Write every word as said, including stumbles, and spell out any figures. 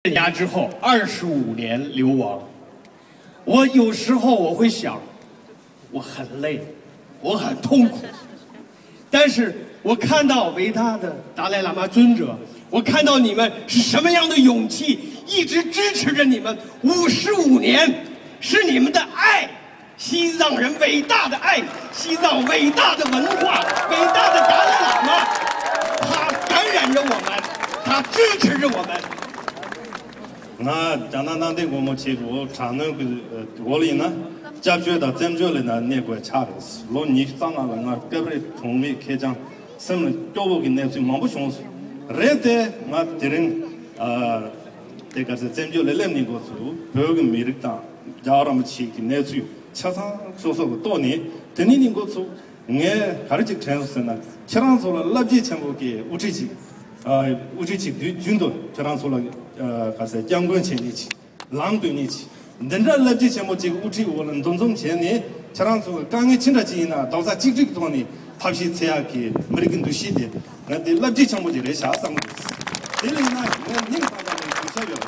镇压之后二十五年流亡，我有时候我会想，我很累，我很痛苦，但是我看到伟大的达赖喇嘛尊者，我看到你们是什么样的勇气，一直支持着你们五十五年，是你们的爱。西藏人伟大的爱，西藏伟大的文化，伟大的达赖喇嘛，他感染着我们，他支持着我们。ང་རྒྱ་ནག་ནང་བསྟན་སྒོ་མོ་ཆེ་གི་འོག་དྲག་གནོན་གི་འོག་ལ་ཡིན་ན་སྐྱབས་བཅོལ་དང་བཙན་བྱོལ་ལ་ན་གནས་དགོས་ཆགས་རེད། ལོ་ཉི་ཤུ་རྩ་ལྔ་ལ་ང་སྐབས་རེ་གྲོང་མི་ཁེར་རྐྱང་སེམས་ལ་སྐྱོ་བོ་གི་གནས་ཚུལ་མང་པོ་བྱུང་སོང་། རེད་དེ་ང་དེ་རིང་ཨ་དེ་ག་ཚོད་བཙན་བྱོལ་ལ་སླེབས་ནས་འགོ་ཚུགས་བོད་ཀྱི་མི་རིགས་དང་རྒྱལ་བ་རིན་པོ་ཆེ་གི་གནས་ཚུལ་ཆ་ཚང་སོ་སོ་གི་ཐོག་ནས་དེ་ནས་ནི་འགོ་ཚུགས། ངས་ག་རེ་ཅིག་དྲན་སོང་ཟེར་ན་ཁྱེད་རང་ཚོ་ལ་བླ་བརྒྱུད་ཆེན་པོ་གི་དབུ་ཁྲིད་ཅིག་ཨ་དབུ་ཁྲིད་ཅིག་དུས་རྒྱུན་དུ་ཁྱེད་རང་ཚོ་ལ་ཨ་ག་ཟེར་སྐྱབས་མགོན་བྱེད་མཁན་ཅིག་ལམ་སྟོན་མཁན་ཅིག་འདི་འདྲ་བླ་བརྒྱུད་ཆེན་པོ་ཅིག་དབུ་ཁྲིད་འོག་ལ་འདུ་འཛོམས་བྱས་ནས་ཁྱེད་རང་ཚོ་གི་དཀའ་ངལ་ཅི་འདྲ་ཅིག་ཡིན་ན་རྡོག་རྩ་གཅིག་སྒྲིལ་གྱི་ཐོག་ནས་ཐབས་ཤེས་འཚོལ་ཡག་གི་མི་རིགས་ཀྱི་འདུ་ཤེས་དེ་ང་དེ་བླ་བརྒྱུད་ཆེན་པོ་ཅིག་རེད་ཤག་བསམ་གི་འདུག་དེ་ལས་ན་ངས་སྙིང་ཐག་པ་ནས་གུས་ཞབས་ཡོད།